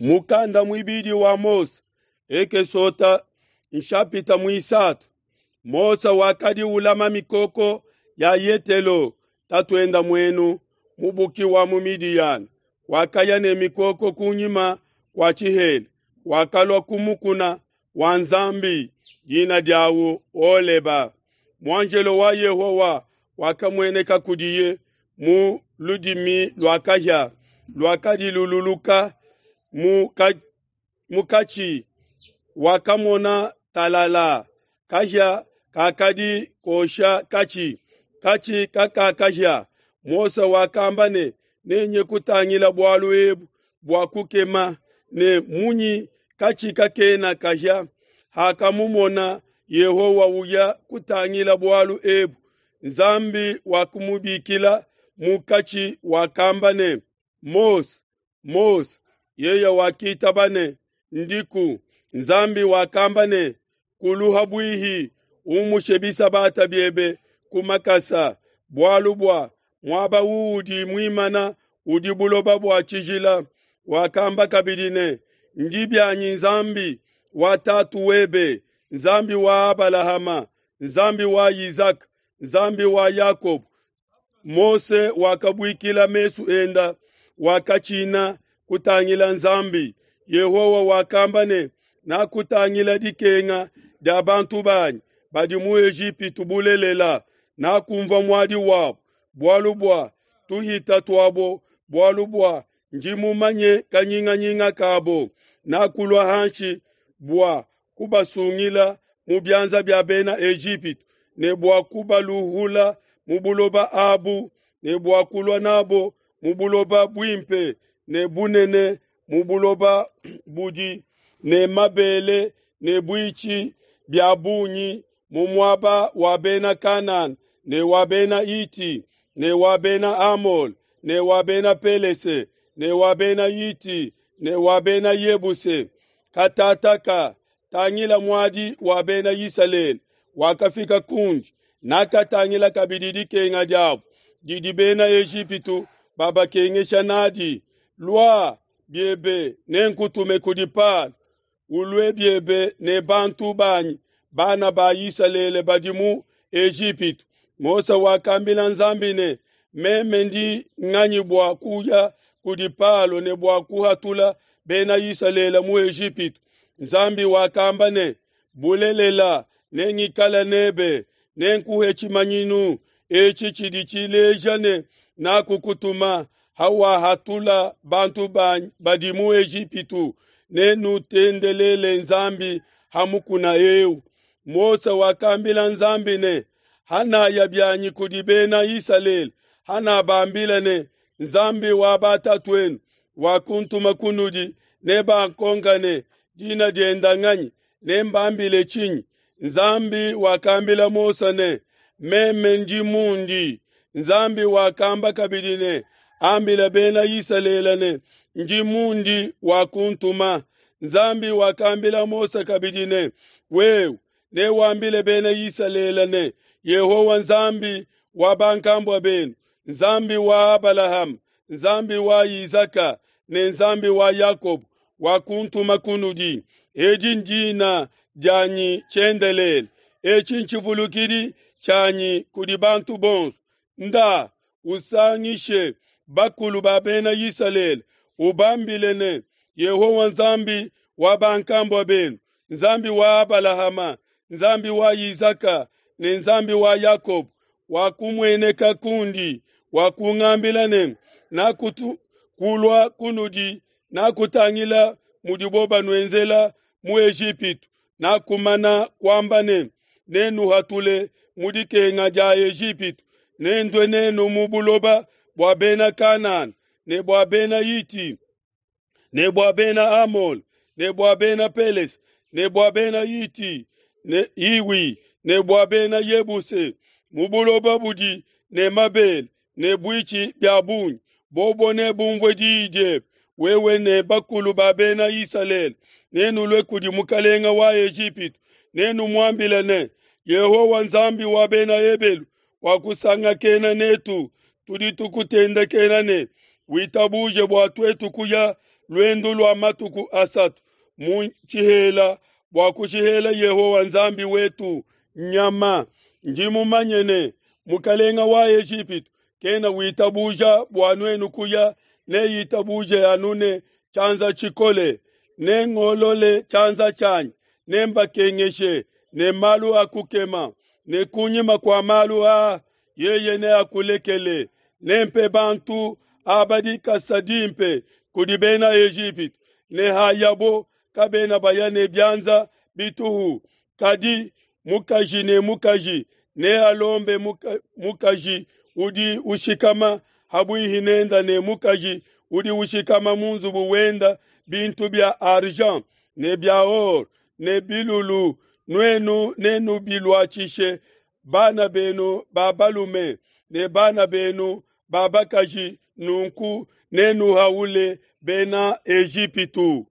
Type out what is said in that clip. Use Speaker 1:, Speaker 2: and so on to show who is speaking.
Speaker 1: Mukanda muibidi wa Mose, Ekesota nshapita muisatu. Mose wakadi ulama mikoko ya Yetelo tatuenda muenu mubuki wa mu Midiyana. Wakaya ne mikoko kunyima kua tshihela, wakalua ku mukuna wa Nzambi, dina diawu Holeba. Muanjelo wa Yehowa wakamueneka kudiye mu ludimi lua kahia luakadi lululuka mu katshi. Wakamona talala kahia kakadi kosha katshi, katshi kakakahia. Mose wakamba ne, nenye kutangila bualu ebu bua kukema ne munyi katshi kakena kahia. Hakamumona Yehowa uya kutangila bualu ebu, Nzambi wakumubikila mu katshi wakamba ne, Mose, Mose. Yeye wakitaba ne, ndiku. Nzambi wakamba ne, kuluha buihi, umushe bisabata biebe ku makasa, bualu bua muaba uudi muimana udi buloba bua tshijila. Wakamba kabidi ne, ndi bianyi Nzambi wa tatu webe, Nzambi wa Abalahama, Nzambi wa Isaka, Nzambi wa Yakobo. Mose wakabuikila mesu enda, wakatshina kutangila Nzambi. Yehowa wakamba ne, nakutangila dikenga dia bantu banyi badi mu Ejipitu bulelela, nakumvua muadi wabo bualu bua tuhita tuabo, bualu bua ndi mumanye kanyinganyinga kabo. Nakulua hanshi bua kubasungila mu bianza bia bena Ejipitu ne bua kubaluhula mu buloba abu ne bua kulua nabo mu buloba buimpe ne bunene, mu buloba budi ne mabele ne buitshi bia bungi, mu muaba wa bena Kanana ne wa bena Hiti ne wa bena Amole ne wa bena Pelese ne wa bena Hiti ne wa bena Yebuse. Katataka tangila muadi wa bena Isalele wakafika kundi, nakatangila kabidi dikenga diabo didi bena Ejipitu babakengesha nadi. Lua biebe nenkutume kudi Palo, ulue biebe ne bantu banyi bana ba Isalele badi mu Ejipitu. Mose wakambila Nzambi ne, meme ndi nganyi bua kuya kudi Palo ne bua kuhatula bena Isalele mu Ejipitu? Nzambi wakamba ne, bulelela nengikale nebe, nenkuhe tshimanyinu etshi tshidi tshileja ne nakukutuma. Hawahatula bantu badi mu Ejipitu, nenutendelele Nzambi ha mukuna eu. Mose wakambila Nzambi ne, hanaya bianyi kudi bena Isalele, hanabambila ne, Nzambi wa batatuenu wakuntuma kunudi, nebankonka ne, dina dienda nganyi? Nembambile tshinyi? Nzambi wakambila Mose ne, meme ndi mundi. Nzambi wakamba kabidi ne, ambila bena Isalele ne, ndi mundi wakuntuma. Nzambi wakambila Mose kabidi ne, wewe newambile bena Isalele ne, Yehowa Nzambi wa bankambua benu, Nzambi wa Abalahama, Nzambi wa Isaka ne Nzambi wa Yakobo wakuntuma kunudi. Edi ndina dianyi tshiendelele, etshi ntshivulukidi tshianyi kudi bantu bonso. Nda usangishe bakulu ba bena Isalele, ubambile ne, Yehowa Nzambi wa bankambua benu, Nzambi wa Abalahama, Nzambi wa Isaka ne Nzambi wa Yakobo wakumueneka kundi, wakungambila ne, nakukulua kunudi, nakutangila mudibo banuenzela mu Ejipitu, nakumana kuamba ne, nenuhatule mu dikenga dia Ejipitu, nendue nenu mu buloba bua bena Kanana ne bua bena Hiti ne bua bena Amole ne bua bena Pelese ne bua bena Hiti ne Hiwi ne bua bena Yebuse, mu buloba budi ne mabele ne buitshi bia bungi. Bobo nebumvue diyi diebe, wewe ne bakulu ba bena Isalele, nenulue kudi mukalenga wa Ejipitu, nenumuambile ne, Yehowa Nzambi wa bena Ebelu wakusangakena netu, tudi tukutendekena ne, witabuje bua tuetu kuya luendu lua matuku asatu mu tshihela bua kushihela Yehowa Nzambi wetu nyama. Ndi mumanye ne, Mukalenga wa Ejipitu kena witabuja bua nuenu kuya, neitabuje anu ne tshianza tshikole. Nengolole tshianza tshianyi, nembakengeshe ne malu a kukema, ne kunyima kua malu aa yeye neakulekele. Nempe bantu aba dikasa dimpe kudi bena Ejipitu, ne hayabo kabena baya ne bianza bituhu. Kadi mukaji ne mukaji nealombe muka, mukaji udi ushikama habuihi nenda ne mukaji udi ushikama mu nzubu wenda bintu bia argent ne bia or ne bilulu, nuenu nenubiluatshishe bana benu ba balume ne bana benu ba bakaji, nunku nenuhaule Bena Ejipitu.